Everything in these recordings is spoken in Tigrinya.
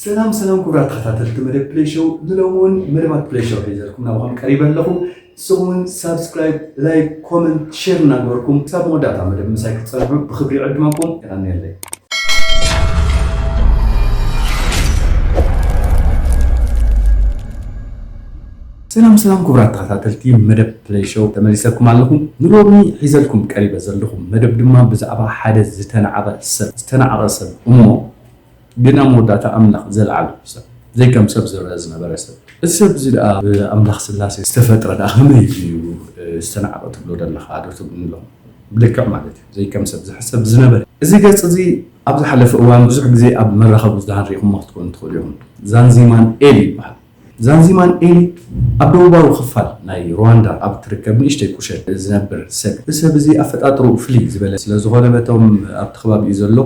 ሰላም ሰላም ክቡራት ተኸታተልቲ መደብ ፕሌይ ሾው፣ ንሎሚ እውን መደባት ፕሌይ ሾው ሒዘልኩም ናባኹም ቀሪበ ኣለኹ። ንስኹም እውን ሳብስክራይብ፣ ላይክ፣ ኮመንት፣ ሼር እናገበርኩም ክሳብ መወዳእታ መደብ ምሳይ ክትጸንሑ ብኽብሪ ይዕድመኩም። የቐንየለይ። ሰላም ሰላም ክቡራት ተኸታተልቲ መደብ ፕሌይ ሾው፣ ተመሊሰኩም ኣለኹ። ንሎሚ ሒዘልኩም ቀሪበ ዘለኹ መደብ ድማ ብዛዕባ ሓደ ዝተናዕቐ ሰብ፣ ዝተናዕቐ ሰብ እሞ ግን ኣብ መወዳእታ ኣምላኽ ዘልዓሎ ሰብ፣ ዘይከም ሰብ ዝረአ ዝነበረ ሰብ። እዚ ሰብ እዚ ደኣ ብኣምላኽ ስላሴ ዝተፈጥረ ደኣ ከመይ ኢሉ እዩ ዝተናዕቐ ትብሎ ዘለኻ ዶ ትብሉኒ ኣለኹም። ብልክዕ ማለት እዩ፣ ዘይከም ሰብ ዝሕሰብ ዝነበረ። እዚ ገጽ እዚ ኣብ ዝሓለፈ እዋን ብዙሕ ግዜ ኣብ መራኸቢ ብዙሃን ርኢኹሞ ክትኮኑ ትኽእሉ ኢኹም። ዛንዚማን ኤሊ ይበሃል። ዛንዚማን ኤሊ ኣብ ደቡባዊ ክፋል ናይ ሩዋንዳ ኣብ ትርከብ ንእሽተይ ቁሸት ዝነብር ሰብ። እዚ ሰብ እዚ ኣፈጣጥርኡ ፍልይ ዝበለ ስለ ዝኾነ በቶም ኣብቲ ከባቢኡ ዘሎ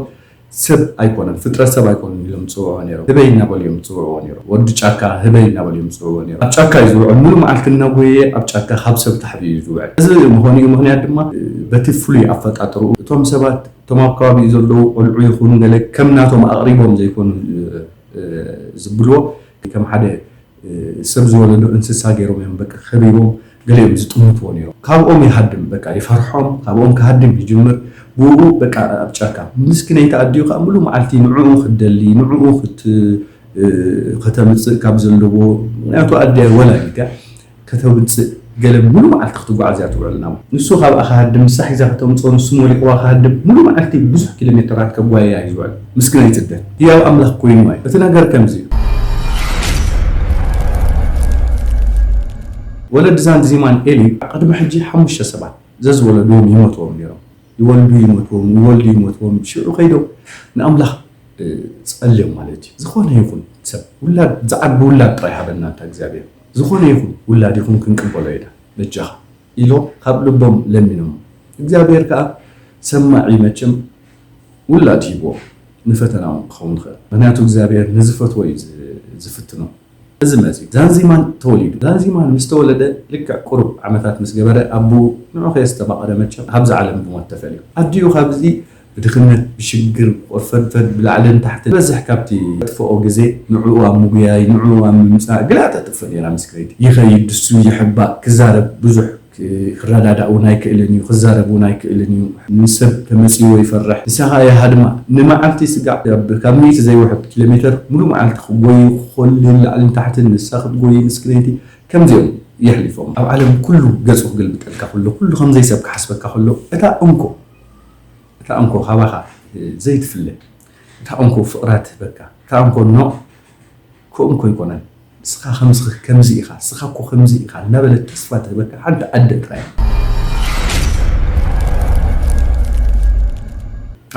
ሰብ ኣይኮነን፣ ፍጥረት ሰብ ኣይኮነን ኢሎም ዝጽውዕዎ ነይሮም። ህበይ እናበሉ እዮም ዝጽውዕዎ ነይሮም። ወዲ ጫካ ህበይ እናበሉ እዮም ዝጽውዕዎ ነይሮም። ኣብ ጫካ እዩ ዝውዕል። ሙሉ መዓልቲ እናጎየ ኣብ ጫካ ካብ ሰብ ተሓቢኡ እዩ ዝውዕል። እዚ ምኾኑ እዩ ምኽንያት ድማ በቲ ፍሉይ ኣፈጣጥርኡ እቶም ሰባት እቶም ኣብ ከባቢኡ ዘለዉ ቆልዑ ይኹኑ ገለ ከም ናቶም ኣቕሪቦም ዘይኮኑ ዝብልዎ ከም ሓደ ሰብ ዝወለዶ እንስሳ ገይሮም እዮም በቃ ከቢቦም ገሊኦም ዝጥምትዎ ነይሮም። ካብኦም ይሃድም በቃ ይፈርሖም፣ ካብኦም ክሃድም ይጅምር። ብኡ በቃ ኣብ ጫካ ምስኪነይቲ ኣዲኡ ከዓ ሙሉ መዓልቲ ንዕኡ ክትደሊ ንዕኡ ክት ከተምፅእ ካብ ዘለዎ ምክንያቱ ኣደ ወላዲት እያ ከተምፅእ ገለ ሙሉ መዓልቲ ክትጓዓዝ እያ ትውዕል ናብ ንሱ ካብኣ ክሃድም ንሳ ሒዛ ከተምፅኦ ንሱ ሞሊቕዋ ክሃድም ሙሉ መዓልቲ ብዙሕ ኪሎ ሜተራት ከጓየያ እዩ ዝውዕል። ምስኪነይቲ ኣደ ህያው ኣምላኽ ኮይንዋ እዩ። እቲ ነገር ከምዚ እዩ። ወለዲ ዛንዚማን ኤሊ ቅድሚ ሕጂ ሓሙሽተ ሰባት ዘዝወለድዎም ይሞትዎም ነይሮም። ይወልዱ ይሞትዎም፣ ይወልዱ ይሞትዎም። ሽዑ ከይዶም ንኣምላኽ ጸልዮም ማለት እዩ። ዝኾነ ይኹን ሰብ ውላድ ዝዓቢ ውላድ ጥራይ ሃበና እንታ እግዚኣብሔር። ዝኾነ ይኹን ውላድ ይኹን ክንቅበሎ ኢና በጃኻ ኢሎም ካብ ልቦም ለሚኖም። እግዚኣብሔር ከኣ ሰማዒ መቸም ውላድ ሂብዎ ንፈተና እውን ክኸውን ይኽእል። ምክንያቱ እግዚኣብሔር ንዝፈትዎ እዩ ዝ- ዝፍትኖ። እዚ መጺኡ ዛንዚማን ተወሊዱ። ዛንዚማን ምስ ተወለደ ልክዕ ቁሩብ ዓመታት ምስ ገበረ ኣቦኡ ንዑ ከየስተባቐረ መቸም ካብዚ ዓለም ብሞት ተፈልዩ። ኣዲኡ ካብዚ ብድኽነት ብሽግር ቆፈድፈድ ብላዕልን ታሕትን በዝሕ ካብቲ ተጥፍኦ ግዜ ንዕኡ ኣብ ምጉያይ ንዕኡ ኣብ ምምጻእ ግላ ተጥፍእ ነይራ ምስክረይቲ። ይኸይድ ድሱ ይሕባእ ክዛረብ ብዙሕ ክረዳዳእ እውን ኣይክእልን እዩ፣ ክዛረብ እውን ኣይክእልን እዩ። ንሰብ ተመፅዎ ይፈርሕ። ንሳ ከዓ ይሃድማ። ንመዓልቲ ስጋዕ ካብ ሚእቲ ዘይውሕድ ኪሎ ሜተር ሙሉ መዓልቲ ክጎዩ ክኾልል ላዕልን ታሕትን ንሳ ክትጎይ ምስክነይቲ ከምዚኦም የሕሊፎም። ኣብ ዓለም ኩሉ ገፁ ክግልብጠልካ ከሎ ኩሉ ከምዘይ ሰብ ክሓስበካ ከሎ እታ እንኮ እታ እንኮ ካባኻ ዘይትፍለ እታ እንኮ ፍቕራ ትህበካ እታ እንኮ ኖ ክእንኮ ኣይኮነን። ንስኻ ከምዚ ኢኻ፣ ንስኻ እኮ ከምዚ ኢኻ እናበለት ተስፋ ትህበካ ሓንቲ ኣደ ጥራይ።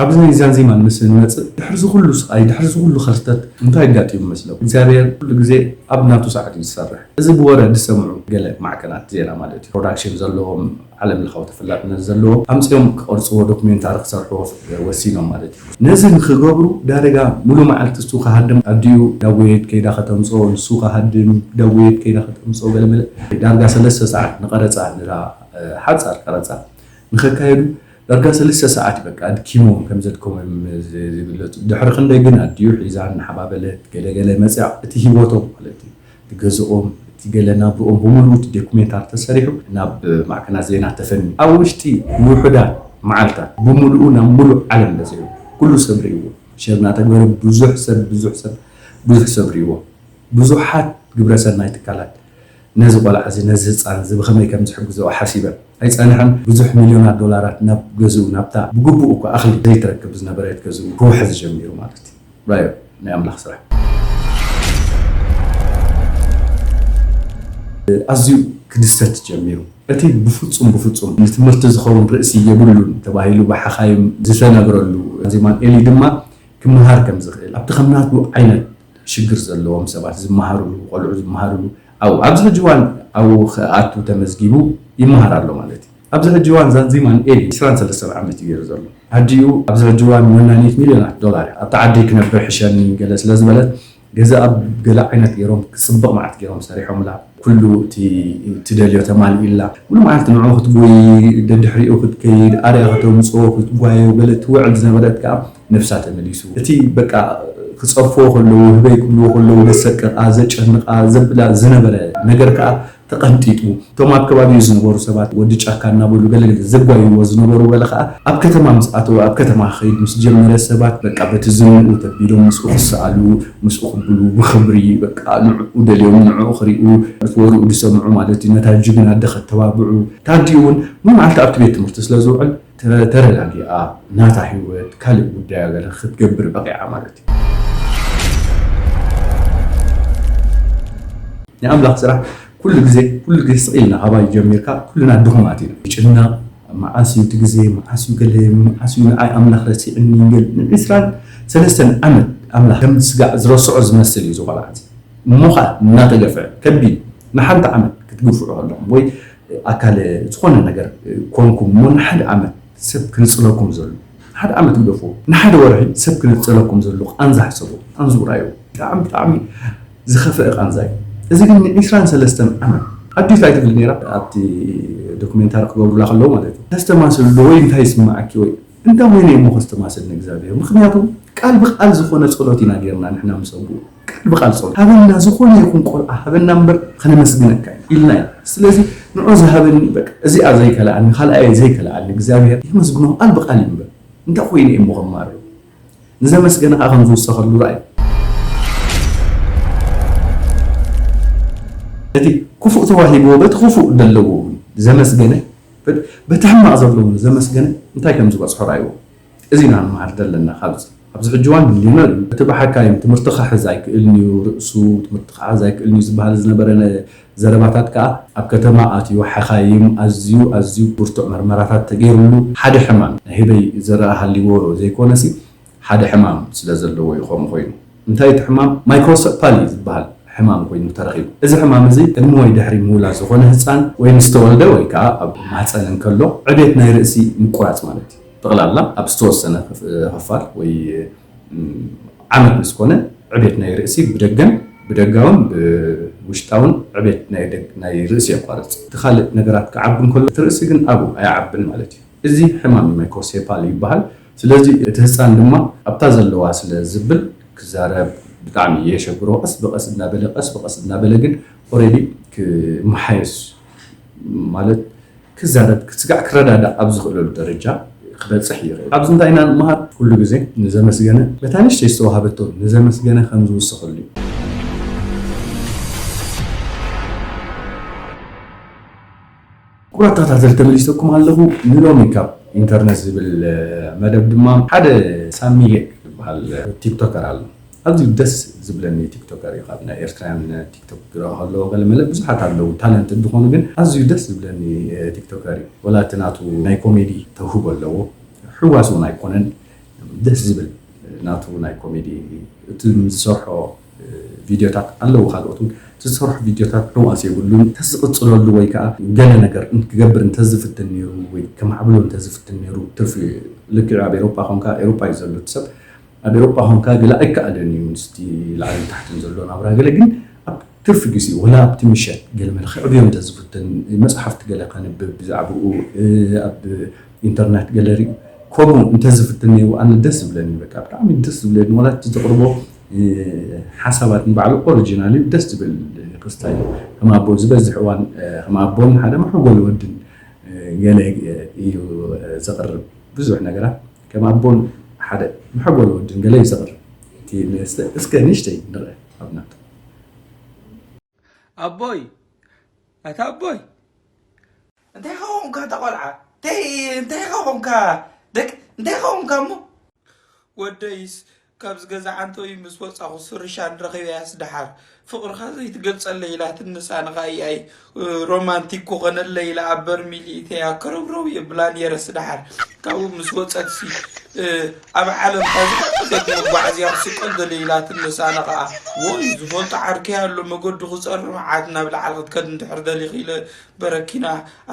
ኣብዚ ናይ ዛንዚማን ምስ እንመጽእ ድሕሪ እዚ ኩሉ ስቓይ ድሕሪ እዚ ኩሉ ከርተት እንታይ ኣጋጢሙ መስለኩም? እግዚኣብሔር ኩሉ ግዜ ኣብ ናቱ ሰዓት እዩ ዝሰርሕ። እዚ ብወረ ዝሰምዑ ገለ ማዕከናት ዜና ማለት እዩ ፕሮዳክሽን ዘለዎም ዓለም ለኻዊ ተፈላጥነት ዘለዎ ኣምፅኦም ክቐርፅዎ ዶክሜንታሪ ክሰርሕዎ ወሲኖም ማለት እዩ። ነዚ ንክገብሩ ዳርጋ ሙሉ መዓልቲ እሱ ክሃድም ኣዲኡ ዳጎየት ከይዳ ከተምፅኦ ንሱ ክሃድም ዳጎየት ከይዳ ከተምፅኦ ገለመለ ዳርጋ ሰለስተ ሰዓት ንቀረፃ ንዳ ሓፃር ቀረፃ ንከካየዱ ዳርጋ ሰለስተ ሰዓት እዩ በቃ ኣድኪሞም ከም ዘድከሞም ዝግለፁ። ድሕሪ ክንደይ ግን ኣዲኡ ሒዛ እናሓባበለት ገለገለ መፅያ እቲ ሂወቶም ማለት እዩ። እቲ ገዝኦም፣ እቲ ገለ ናብርኦም ብምሉኡ እቲ ዶኩሜንታሪ ተሰሪሑ ናብ ማዕከናት ዜና ተፈንዩ። ኣብ ውሽጢ ውሑዳት መዓልታት ብምሉኡ ናብ ሙሉእ ዓለም በጺሑ። ኩሉ ሰብ ርእይዎ። ሼር እናተግበረ ብዙሕ ሰብ ብዙሕ ሰብ ብዙሕ ሰብ ርእይዎ። ብዙሓት ግብረ ሰናይ ትካላት ነዚ ቆልዓ እዚ ነዚ ህፃን እዚ ብኸመይ ከም ዝሕግዞ ሓሲበን ኣይፀንሐን። ብዙሕ ሚልዮናት ዶላራት ናብ ገዝኡ ናብታ ብግቡእ እኳ እኽሊ ዘይትረክብ ዝነበረት ገዝኡ ክውሕዝ ጀሚሩ ማለት እዩ። ራዮ ናይ ኣምላኽ ስራሕ ኣዝዩ ክድሰት ጀሚሩ። እቲ ብፍጹም ብፍጹም ንትምህርቲ ዝኸውን ርእሲ የብሉን ተባሂሉ ብሓኻይም ዝተነግረሉ ዜማን ኤሊ ድማ ክመሃር ከም ዝኽእል ኣብቲ ከም ናቱ ዓይነት ሽግር ዘለዎም ሰባት ዝመሃርሉ ቆልዑ ዝመሃርሉ ኣብኡ ኣብዚ ሕጂ እዋን ኣብኡ ክኣቱ ተመዝጊቡ ይመሃር ኣሎ ማለት እዩ። ኣብዚ ሕጂ እዋን ዛንዚማን ኤሊ ዕስራን ሰለስተን ዓመት እዩ ገይሩ ዘሎ። ኣዲኡ ኣብዚ ሕጂ እዋን መናኒት ሚልዮናት ዶላር እያ። ኣብታ ዓደይ ክነብር ሕሸኒ ገለ ስለ ዝበለት ገዛ ኣብ ገለ ዓይነት ገይሮም ክፅብቕ መዓት ገይሮም ሰሪሖምላ። ኩሉ እቲ ትደልዮ ተማሊእላ። ሙሉ መዓልቲ ንዕኡ ክትጎይ፣ ደድሕሪኡ ክትከይድ፣ ኣርያ ከተምፅኦ፣ ክትጓየው ገለ ትውዕል ዝነበረት ከዓ ነብሳ ተመሊሱ። እቲ በቃ ክፀርፍዎ ከለዉ፣ ህበይ ክብልዎ ከለዉ ዘሰቅቓ፣ ዘጨንቓ፣ ዘብላ ዝነበረ ነገር ከዓ ተቐንጢጡ። እቶም ኣብ ከባቢኡ ዝነበሩ ሰባት ወዲ ጫካ እናበሉ ገለገለ ዘጓይዎ ዝነበሩ ገለ ከዓ ኣብ ከተማ ምስ ኣተወ፣ ኣብ ከተማ ክኸይድ ምስ ጀመረ ሰባት በቃ በቲ ዝንኡ ተቢሎም ምስኡ ክሰኣሉ፣ ምስኡ ክብሉ ብኽብሪ በቃ ንዕኡ ደልዮም ንዕኡ ክሪኡ ወርኡ ዝሰምዑ ማለት እዩ። ነታ ጅግና ኣደ ከተባብዑ። ታዲኡ እውን ሙሉ መዓልቲ ኣብቲ ቤት ትምህርቲ ስለ ዝውዕል ተ-፣ ተረጋጊኣ ናታ ህይወት ካልእ ጉዳያ ገለ ክትገብር በቂዓ ማለት እዩ። ናይ ኣምላኽ ስራሕ ኩሉ ግዜ፣ ኩሉ ግዜ ስቕ ኢልና ካባይ ጀሚርካ ኩልና ድኹማት ኢና። ይጭነቕ፣ መዓስ እዩ እቲ ግዜ፣ መዓስ እዩ ገለ፣ መዓስ እዩ ንዓይ ኣምላኽ ረሲዕኒ ይብል። ንዒስራን ሰለስተን ዓመት ኣምላኽ ከም ስጋዕ ዝረስዖ ዝመስል እዩ እዚ ቆልዓ እዚ። እሞ ኸኣ እናተገፍዐ ከቢድ ንሓንቲ ዓመት ክትግፍዑ ከለኹም ወይ ኣካል ዝኾነ ነገር ኮንኩም እሞ ንሓደ ዓመት ሰብ ክንጽለኩም ዘሎ፣ ሓደ ዓመት ግደፎ፣ ንሓደ ወርሒ ሰብ ክንጽለኩም ዘሎ ቃንዛ ሕሰቡ። ቃንዝኡ ራእዩ። ብጣዕሚ፣ ብጣዕሚ ዝኸፍአ ቃንዛ እዩ። እዚ ግን ንዒስራን ሰለስተን ዓመት ኣዲት ኣይትብል ነይራ። ኣብቲ ዶክሜንታሪ ክገብሩላ ከለዉ ማለት እዩ። ተስተማስሉ ዶ ወይ እንታይ ይስምዓኪ ወይ እንታይ ኮይነ እሞ ከስተማስል ንእግዚኣብሔር? ምኽንያቱ ቃል ብቃል ዝኾነ ጸሎት ኢና ጌርና ንሕና ምስ ኣቦኡ። ቃል ብቃል ጸሎት። ሃበና ዝኾነ ይኹን ቆልዓ ሃበና እምበር ከነመስግነካ ኢና ኢልና ኢና። ስለዚ ንዑ ዝሃበኒ በቃ እዚኣ ዘይከልኣኒ ካልኣየ ዘይከልኣኒ እግዚኣብሔር የመስግኖ ቃል ብቃል እዩ እምበር እንታይ ኮይነ እሞ ከማርር? ንዘመስገነ ከዓ ከም ዝውሰኸሉ ርኣዩ። እቲ ክፉእ ተዋሂብዎ በቲ ክፉእ ዘለዎ እውን ዘመስገነ፣ በቲ ሕማቕ ዘለዎ እውን ዘመስገነ እንታይ ከም ዝበፅሖ ርኣይዎ። እዚ ኢና ንመሃር ዘለና ካብዚ። ኣብዚ ሕጂ እዋን ሚሊዮነር እዩ። እቲ ብሓካይም ትምህርቲ ክሕዝ ኣይክእልን እዩ፣ ርእሱ ትምህርቲ ክሕዝ ኣይክእልን እዩ ዝበሃል ዝነበረ ነ-፣ ዘረባታት ከኣ ኣብ ከተማ ኣትዩ ሓኻይም ኣዝዩ ኣዝዩ ብርቱዕ መርመራታት ተገይሩሉ ሓደ ሕማም ናይ ህበይ ዝረኣ ሃልይዎ ዘይኮነሲ ሓደ ሕማም ስለ ዘለዎ እዩ ከምኡ ኮይኑ። እንታይ እቲ ሕማም? ማይክሮሰፓሊ ዝበሃል ሕማም ኮይኑ ተረኺቡ። እዚ ሕማም እዚ ቅድሚ ወይ ድሕሪ ምውላድ ዝኾነ ህፃን ወይ ምስ ተወልደ ወይ ከዓ ኣብ ማህፀን እንከሎ ዕቤት ናይ ርእሲ ምቁራፅ ማለት እዩ። ጠቕላላ ኣብ ዝተወሰነ ክፍ-፣ ክፋል ወይ ዓመት ምስ ኮነ ዕቤት ናይ ርእሲ ብደገን ብደጋውን ብውሽጣውን ዕቤት ናይ ደግ-፣ ናይ ርእሲ የቋርጽ። እቲ ካልእ ነገራት ክዓቢ እንከሎ እቲ ርእሲ ግን ኣብኡ ኣይዓብን ማለት እዩ። እዚ ሕማም ማይክሮሴፓል ይበሃል። ስለዚ እቲ ህፃን ድማ ኣብታ ዘለዋ ስለ ዝብል ክዛረብ ብጣዕሚ የሸግሮ። ቀስ ብቐስ እናበለ፣ ቀስ ብቐስ እናበለ ግን ኦሬዲ ክመሓየሽ ማለት ክዛረብ፣ ክስጋዕ፣ ክረዳዳእ ኣብ ዝኽእለሉ ደረጃ ክበጽሕ ይኽእል። ኣብዚ እንታይ ኢና ንመሃር? ኩሉ ግዜ ንዘመስገነ፣ በታ ንእሽተይ ዝተዋህበቶ ንዘመስገነ ከም ዝውሰኸሉ እዩ። ክቡራት ተኸታተልቲ፣ ተመሊሰኩም ኣለኹ። ንሎሚ ካብ ኢንተርነት ዝብል መደብ ድማ ሓደ ሳሚየ ዝበሃል ቲክቶከር ኣሎ። ኣዝዩ ደስ ዝብለኒ ቲክቶከር እዩ። ካብ ናይ ኤርትራውያን ቲክቶክ ክረአ ከለዎ ገለ መለ ብዙሓት ኣለዉ ታለንት እንትኾኑ፣ ግን ኣዝዩ ደስ ዝብለኒ ቲክቶከር እዩ። ወላ እቲ ናቱ ናይ ኮሜዲ ተውህቦ ኣለዎ። ሕዋስ እውን ኣይኮነን፣ ደስ ዝብል ናቱ ናይ ኮሜዲ፣ እቲ ዝሰርሖ ቪድዮታት ኣለዉ። ካልኦት እውን እቲ ዝሰርሖ ቪድዮታት ሕዋስ የብሉን። እንተዝቕጽለሉ ወይ ከዓ ገለ ነገር ክገብር እንተዝፍትን ነይሩ ወይ ከማዕብሎ እንተዝፍትን ነይሩ፣ ትርፊ ልክዕ ኣብ ኤሮጳ ኮንካ፣ ኤሮጳ እዩ ዘሎ እቲ ሰብ ኣብ ኤሮጳ ኾንካ ገለ ኣይከኣልን እዩ፣ ምስቲ ላዕልን ታሕትን ዘሎ ናብራ ገለ። ግን ኣብ ትርፊ ግዜኡ ወላ ኣብቲ ምሸት ገለ መለ ክዕብዮ እንተዝፍትን፣ መጽሓፍቲ ገለ ከንብብ ብዛዕባኡ፣ እ፣ ኣብ ኢንተርነት ገለ ሪኡ ከምኡ እንተዝፍትን ነይሩ ኣነ ደስ ዝብለኒ። በቃ ብጣዕሚ ደስ ዝብለኒ። ወላ እቲ ዘቕርቦ፣ እ፣ ሓሳባት ንባዕሉ ኦሪጂናል እዩ፣ ደስ ዝብል ክስታይ እዩ። ከም ኣቦ ዝበዝሕ እዋን፣ እ፣ ከም ኣቦን ሓደ መሕጎሊ ወድን፣ እ፣ ገለ እዩ፣ እ፣ ዘቕርብ ብዙሕ ነገራት። ከም ኣቦን ሓደ መሕጎሊ ወድን ገለ እዩ ዘቕርብ። እቲ ንእስተ-፣ እስከ ንእሽተይ ንርአ ኣብ ናቱ። ኣቦይ፣ ኣታ ኣቦይ። እንታይ ኸኾንካ እታ ቖልዓ? እንታይ፣ እንታይ ኸኾንካ? ደቅ-፣ እንታይ ኸኾንካ እሞ? ወደይስ ካብዚ ገዛ ዓንተውይ ምስ ወጻኹ ስርሻን ረኺበያስ ደሓር ፍቕርኻ ዘይትገልጸለይ ኢላትኒ። ንሳ ንኻ እያይ ሮማንቲክ ክኾነለይ ኢላ ኣብ በርሚል ኢተያ ከረብረው የብላ ነይረስ ደሓር ካብኡ ምስ ወጸትሲ፣ እ፣ ኣብ ዓለምካ ዝኸፍተት መጓዓዝያ ክስቀል ደልየ ኢላትኒ። ንሳ ንኸኣ ወይ ዝፈልጦ ዓርከይ ኣሎ መገዱ ክጸሪ መዓት ናብ ላዕሊ ክትከድ እንድሕር ደሊኺ ኢለ በረኪና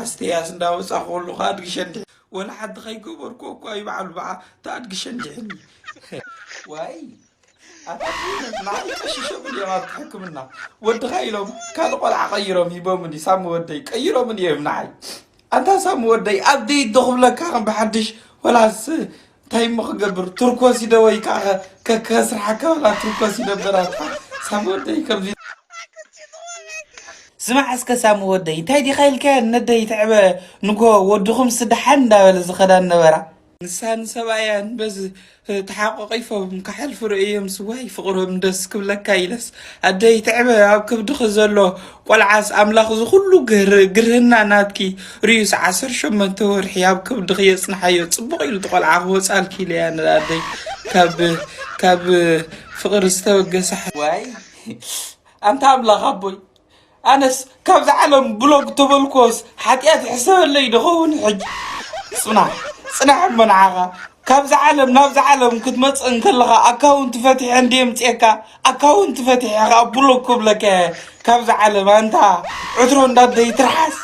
ኣስተያስ እንዳወጻኹ ከለኹ ኣድግሸ እንድሕር ወላ ሓንቲ ከይገበርኩ እኳ እዩ በዓሉ በዓ ተኣድግሸ እንድሕኒ። ዋይ ኣታ ንዓይ ቀሺሾምን እዮም ኣብቲ ሕክምና። ወድኻ ኢሎም ካልእ ቆልዓ ቀይሮም ሂቦምኒ፣ ሳሚ ወደይ ቀይሮምን እዮም ንዓይ። ኣንታ ሳሚ ወደይ፣ ኣብደይ ዶ ክብለካ ከም ብሓድሽ፣ ወላስ እንታይ እሞ ክገብር? ቱርኮስ ኢደ ወይ ከዓ ከ-፣ ከ-፣ ከስርሓካ ወላ ቱርኮስ ኢደ በራታ። ሳሚ ወደይ ከምዚ። ስማዕ እስከ ሳሚ ወደይ፣ እንታይ ዲኻ ኢልካያ ነደይ ትዕበ ንጎ ወድኹም ስደሓን እንዳበለ ዝኸዳ ነበራ። ንሳ ንሰብኣያን በዚ ተሓቋቒፎም ክሓልፉ ርእየምስ፣ ዋይ ፍቕሮም ደስ ክብለካ ኢለስ፣ ኣደይ ትዕበ ኣብ ከብድኺ ዘሎ ቆልዓስ ኣምላኽ እዚ ኩሉ ግር-፣ ግርህና ናትኪ ርእዩስ፣ ዓሰርተ ሸሞንተ ወርሒ ኣብ ከብድኺ የጽንሓዮ፣ ጽቡቕ ኢሉ እቲ ቆልዓ ክወጻልኪ ኢለያ ንኣደይ ካብ፣ ካብ ፍቕሪ ዝተበገሰ ሓ-፣ ዋይ ኣንታ ኣምላኽ ኣቦይ። ኣነስ ካብዛ ዓለም ብሎክ ተበልኮስ ሓጢኣት ይሕሰበለይ ዶ ኸውን ሕጂ? ጽናሕ፣ ጽናሕ እሞ ንዓኻ። ካብዛ ዓለም ናብዛ ዓለም ክትመጽእ እንከለኻ ኣካውንት ፈቲሐ እንድየ ምጽኤካ፣ ኣካውንት ፈቲሐ ኸኣ ብሎክ ክብለካ እየ ካብዛ ዓለም። ኣንታ ዕትሮ እንዳደይ ትርሓስ።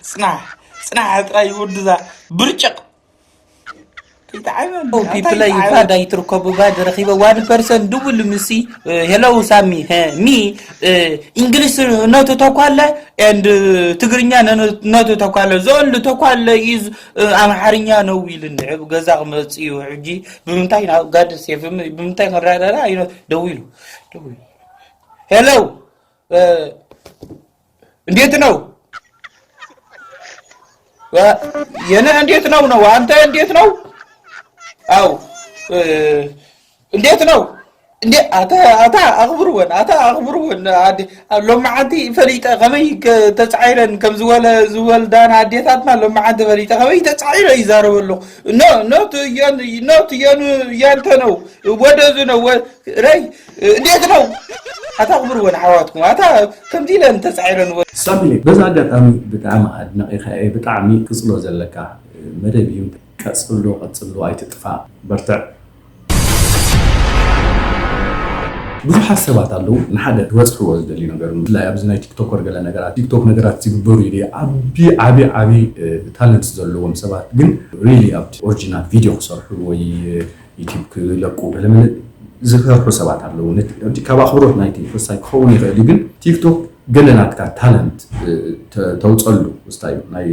ጽናሕ፣ ጽናሕ ጥራይ ወድዛ ብርጭቕ። ይጥዓመኒ፣ ኦ፣ ኣታ ፒፕለይ ይጥዓመኒ። ባድ ኣይትርከቡ፣ ባድ ረኺበ ዋን ፐርሰንት ድውል ምሲ፣ እ፣ ሄሎ ሳሚ፣ ሄ፣ ሚ፣ እ፣ እንግሊሽ ኖት ተኳለ ኤንድ ትግርኛ ኖት ተኳለ፣ ዘ ኦንሊ ተኳለ ኢዝ፣ እ፣ ኣምሓርኛ ነው ኢልኒ። ኣብ ገዛ ክመጽእ እዩ ሕጂ። ብምንታይ ናብ ጋድ ሴፍ፣ ብምንታይ ክንረዳዳ? ኣይኖ፣ ደዊሉ፣ ደዊሉ። ሄሎ፣ እ፣ እንዴት ነው? የነ እንዴት ነው ነው? አንተ እንዴት ነው? አው፣ እ፣ እንዴት ነው? እንዴ፣ ኣታ፣ ኣታ ኣኽብርወን፣ ኣታ ኣኽብርወን። ኣዲ፣ ሎማዓንቲ ፈሊጠ ከመይ ከ-፣ ተጻዒረን ከም ዝወለ-፣ ዝወልዳን ኣዴታትና ሎማዓንቲ ፈሊጠ ከመይ ተጻዒረ ይዛረበ ኣለኹ። ኖ፣ ኖት የን-፣ ኖት የን-፣ ያንተ ነው። ወደዚ ነው። ወ-፣ ረይ፣ እንዴት ነው? ኣታ ኣኽብርወን ኣሕዋትኩም። ኣታ ከምዚ ኢለን ተጻዒረን ወ- ሳሚሌ፣ በዛ ኣጋጣሚ ብጣዕሚ ኣድናቒኻ እየ። ብጣዕሚ ቅጽሎ ዘለካ መደብ እዩ። ቀጽሎ፣ ቀጽሎ፣ ኣይትጥፋእ። በርትዕ። ብዙሓት ሰባት ኣለዉ ንሓደ ክበጽሕዎ ዝደልዩ ነገር፣ ብፍላይ ኣብዚ ናይ ቲክቶከር ገለ ነገራት፣ ቲክቶክ ነገራት ዝግበሩ እዩ። ዓቢ፣ ዓቢ፣ ዓቢ፣ እ፣ ታለንት ዘለዎም ሰባት ግን ሪሊ ኣብቲ ኦሪጂናል ቪድዮ ክሰርሑ ወይ ዩቲዩብ ክለቁ ገለመለ ዝፈርሑ ሰባት ኣለዉ። ነቲ፣ ነቲ ካብ ኣኽብሮት ናይቲ ፈሳይ ክኸውን ይኽእል እዩ፣ ግን ቲክቶክ ገለ ናትካ ታለንት፣ እ፣ ተ-፣ ተውፀሉ። እስታይ ናይ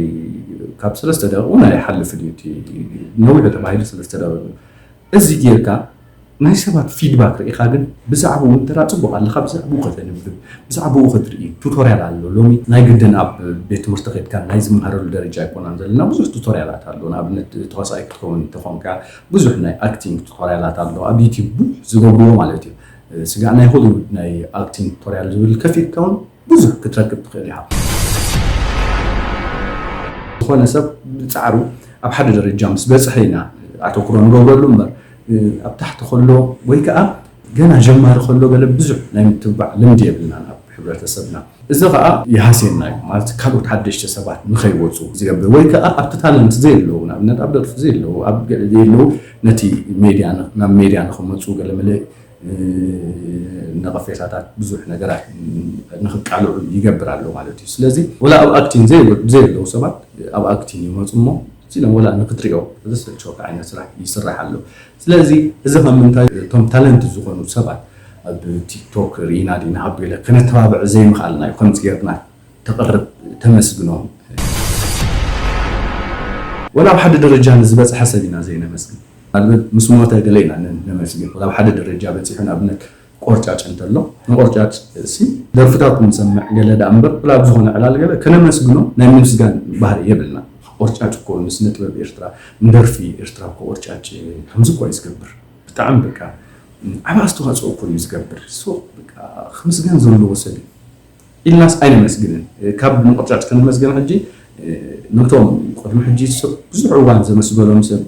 ካብ ሰለስተ ደቂቕ እውን ኣይሓልፍን እዩ። እቲ ነዊሑ ተባሂሉ ሰለስተ ደቂቕ እዩ። እዚ ጌርካ ናይ ሰባት ፊድባክ ርኢኻ ግን ብዛዕባኡ እንተ ጽቡቕ ኣለኻ፣ ብዛዕባኡ ከተንብብ፣ ብዛዕባኡ ክትርኢ፣ ቱቶርያል ኣሎ። ሎሚ ናይ ግድን ኣብ ቤት ትምህርቲ ከድካ ናይ ዝመሃረሉ ደረጃ ኣይኮናን ዘለና። ብዙሕ ቱቶርያላት ኣሎ። ንኣብነት ተዋሳኣይ ክትከውን እንተኾንካ ብዙሕ ናይ ኣክቲንግ ቱቶርያላት ኣሎ። ኣብ ዩቲዩብ ብዙሕ ዝገብርዎ ማለት እዩ። ስጋዕ ናይ ሆሊውድ ናይ ኣክቲንግ ቱቶርያል ዝብል ከፊትካ እውን ብዙሕ ክትረክብ ትኽእል ኢኻ። ዝኾነ ሰብ ብጻዕሩ ኣብ ሓደ ደረጃ ምስ በጽሐ ኢና ኣተኩሮ ንገብረሉ እምበር፣ ኣብ ታሕቲ ከሎ ወይ ከኣ ገና ጀማሪ ከሎ ገለ ብዙሕ ናይ ምትብባዕ ልምዲ የብልናን ኣብ ሕብረተሰብና። እዚ ከኣ ይሃስየና እዩ፣ ማለት ካልኦት ሓደሽቲ ሰባት ንኸይወጹ ዝገብር ወይ ከኣ ኣብቲ ታለንት ዘየለዉ፣ ንኣብነት ኣብ ደርፊ ዘየለዉ፣ ኣብ ገለ ዘየለዉ ነቲ ሜድያ ን-፣ ናብ ሜድያ ንኽመጹ ገለ መለ ነቐፌታታት ብዙሕ ነገራት ንኽቃልዑ ይገብር ኣሎ ማለት እዩ። ስለዚ ወላ ኣብ ኣክቲንግ ዘይ-፣ ዘየለዉ ሰባት ኣብ ኣክቲንግ ይመጹ እሞ፣ እዚ ኢሎም ወላ ንኽትሪኦ ዘሰልችወካ ዓይነት ስራሕ ይስራሕ ኣሎ። ስለዚ እዚ ካብ ምንታይ፣ እቶም ታለንት ዝኾኑ ሰባት ኣብ ቲክቶክ ርኢና ዲና ኣብ ገለ ከነተባብዕ ዘይምኽኣልና እዩ ከምዚ ጌርና ተቕርብ ተመስግኖም። ወላ ኣብ ሓደ ደረጃ ንዝበጽሐ ሰብ ኢና ዘይነመስግን። ንኣብነት ምስ ሞተ ገለ ኢና ነ-፣ ነመስግን። ወላ ኣብ ሓደ ደረጃ በጺሑ ንኣብነት ቆርጫጭ እንተሎ፣ ንቆርጫጭ እሲ ደርፍታቱ ንሰምዕ ገለ ደኣ እምበር፣ ወላ ኣብ ዝኾነ ዕላል ገለ ከነመስግኖ ናይ ምምስጋን ባህሪ የብልና። ቆርጫጭ እኮ ንስነ ጥበብ ኤርትራ፣ ንደርፊ ኤርትራ እኮ ቆርጫጭ ከምዚ እኮ እዩ ዝገብር። ብጣዕሚ በቃ ዓቢ ኣስተዋጽኦ እኮ እዩ ዝገብር። ሶ በቃ ክምስገን ዘለዎ ሰብ እዩ። ኢልናስ ኣይነመስግንን። ካብ ምቕጫጭ ከነመስግን ሕጂ፣ ነቶም ቅድሚ ሕጂ ሰብ ብዙሕ እዋን ዘመስገኖም ሰብ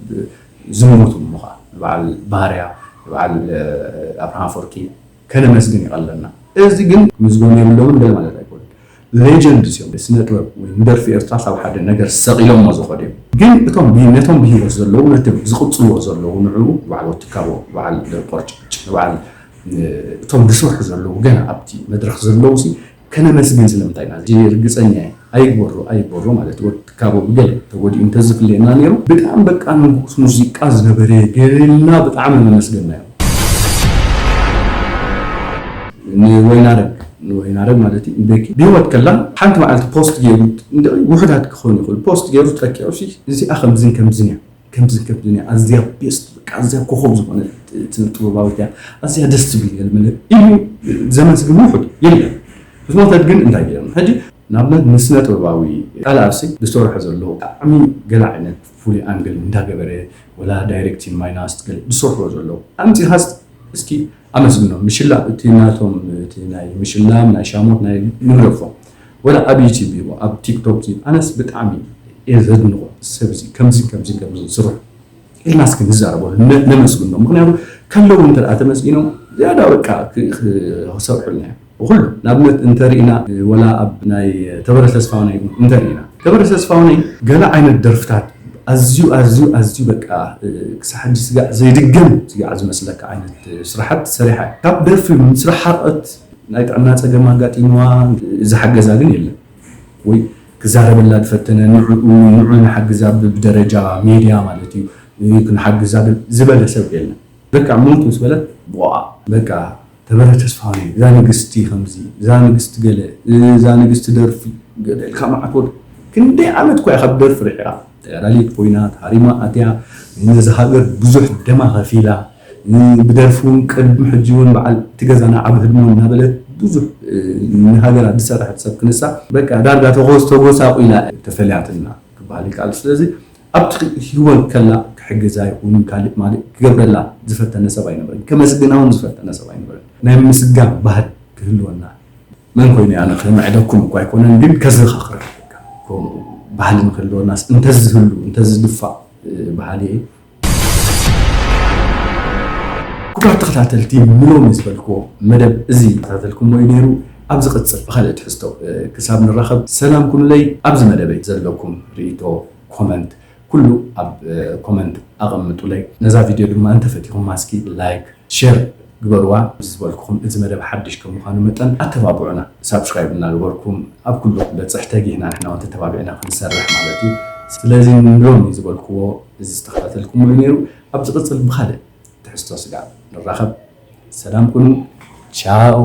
ዝሞቱ እሞ ኸዓ፣ ንበዓል ባህርያ፣ ንበዓል ኣብርሃም ኣፈወርቂ ከነመስግን ይቐለና። እዚ ግን ክምስገኑ የብሎምን ገለ ማለት ኣይኮነን። ሌጀንድስ እዮም። ስነ ጥበብ ወይ ንደርፊ ኤርትራ ካብ ሓደ ነገር ሰቒሎሞ ዝኸዱ እዮም። ግን እቶም ብ-፣ ነቶም ብህይወት ዘለዉ፣ ነቶም ዝቕጽልዎ ዘለዉ፣ ንዕኡ በዓል ወትካቦ፣ በዓል ቆርጫጭ፣ በዓል እቶም ዝሰርሑ ዘለዉ ገና ኣብቲ መድረኽ ዘለዉ ሲ ከነመስግን ስለምንታይ ኢና? እዚ ርግጸኛ እየ። ኣይግበሩ፣ ኣይግበሩ ማለት እዩ። ወዲ ካቦ ብገለ ተጎዲኡ እንተዝፍለየና ነይሩ፣ ብጣዕሚ በቃ ንጉስ ሙዚቃ ዝነበረ ገና ብጣዕሚ መመስገንና እዩ። ንወይናረግ ንወይናረግ ማለት እዩ፣ ንቤኪ ብህይወት ከላ ሓንቲ መዓልቲ ፖስት ገይሩ፣ እንደ ውሑዳት ክኾኑ ይኽእሉ፣ ፖስት ገይሩ ተኪዑ ሲ እዚኣ ከምዝን ከምዝን እያ፣ ከምዝን ከምዝን እያ፣ ኣዝያ ቤስት፣ በቃ ኣዝያ ኮኾብ ዝኾነት ስነ ጥበባዊት እያ፣ ኣዝያ ደስ ትብል እያ ዝብል ኢሉ ዘመስግን ውሑድ የለን። ምስ ሞተት ግን እንታይ ገይሮም? ሕጂ ንኣብነት ንስነ ጥበባዊ ቃል ኣርሲ ዝሰርሖ ዘሎ ብጣዕሚ ገለ ዓይነት ፍሉይ ኣንግል እንዳገበረ፣ ወላ ዳይሬክቲንግ ማይናስ ገለ ዝሰርሖ ዘሎ ኣምፂኻስ እስኪ ኣመስግኖም። ምሽላ እቲ ናቶም፣ እቲ ናይ ምሽላም ናይ ሻሞት ናይ ንግደፎም፣ ወላ ኣብ ዩቲብ ይኹን ኣብ ቲክቶክ ይኹን፣ ኣነስ ብጣዕሚ እየ ዘድንቖ። ሰብ እዚ ከምዚ ከምዚ ከምዚ ዝስርሑ ኢልና እስኪ ንዛረበሉ፣ ነ- ነመስግኖም። ምክንያቱ ከለዉ እንተ ደኣ ተመስጊኖም ዝያዳ በቃ ክ- ክ- ክሰርሑልና እዮም። ብኩሉ ንኣብነት እንተርኢና፣ ወላ ኣብ ናይ ተበረ ተስፋሁን ይኹን እንተርኢና፣ ተበረ ተስፋሁን ገለ ዓይነት ደርፍታት ኣዝዩ ኣዝዩ ኣዝዩ በቃ ክሳብ ሕጂ ስጋዕ ዘይድገም ስጋዕ ዝመስለካ ዓይነት ስራሓት ሰሪሓ እያ። ካብ ደርፊ ምስ ረሓቐት ናይ ጥዕና ጸገም ኣጋጢምዋ ዝሓገዛ ግን የለን። ወይ ክዛረበላ ዝፈተነ ንዕኡ ንዑ ንሓግዛ ብ- ብደረጃ ሜድያ ማለት እዩ ክንሓግዛ ግን ዝበለ ሰብ የለን። በቃ ሞት ምስ በለት ብቆኣ በቃ ተበረ ተስፋሁን እዛ ንግስቲ ከምዚ እዛ ንግስቲ ገለ እዛ ንግስቲ ደርፊ ገለ ኢልካ መዓት ወርቂ ክንደይ ዓመት እኳ እያ ካብ ደርፊ ርሒቓ። ተጋዳሊት ኮይና ተሃሪማ ኣትያ ነዚ ሃገር ብዙሕ ደማ ከፊላ ብደርፊ እውን ቅድሚ ሕጂ እውን በዓል እቲ ገዛና ዓብ ህድሞ እናበለት ብዙሕ ንሃገራ ዝሰረሐት ሰብ ክንሳ በቃ ዳርጋ ተጎስ ተጎሳቑላ ተፈልያትና ክበሃል ይከኣል። ስለዚ ኣብቲ ህይወት ከላ ክሕግዛ ይኹን ካልእ ማልእ ክገብረላ ዝፈተነ ሰብ ኣይነበረን። ከመስግና እውን ዝፈተነ ሰብ ኣይነበረን። ናይ ምስጋን ባህል ክህልወና መን ኮይኑ ኣነ ክምዕደኩም እኳ ኣይኮነን ግን ከዘኻኽረካ ከምኡ ባህሊ ንክህልወናስ እንተዝህሉ እንተዝድፋእ በሃሊ እየ። ክቡራት ተኸታተልቲ ንሎሚ ዝበልክዎ መደብ እዚ ተኸታተልኩሞ እዩ ነይሩ። ኣብ ዝቕፅል ብኻልእ ትሕዝቶ ክሳብ ንራኸብ ሰላም ኩኑለይ። ኣብዚ መደበይ ዘለኩም ርእይቶ ኮመንት ኩሉ ኣብ ኮመንት ኣቐምጡለይ። ነዛ ቪድዮ ድማ እንተፈቲኹማ እስኪ ላይክ ሸር ግበርዋ። ዝበልኩኹም እዚ መደብ ሓድሽ ከም ምዃኑ መጠን ኣተባብዑና። ሳብስክራይብ እናገበርኩም ኣብ ኩሉ ክበፅሕ ተጊህና ንሕና እውን ተተባቢዕና ክንሰርሕ ማለት እዩ። ስለዚ ንሎሚ ዝበልክዎ እዚ ዝተኸታተልኩሞ እዩ ነይሩ። ኣብ ዝቕፅል ብኻልእ ትሕዝቶ ስጋዕ ንራኸብ። ሰላም ኩኑ። ቻው።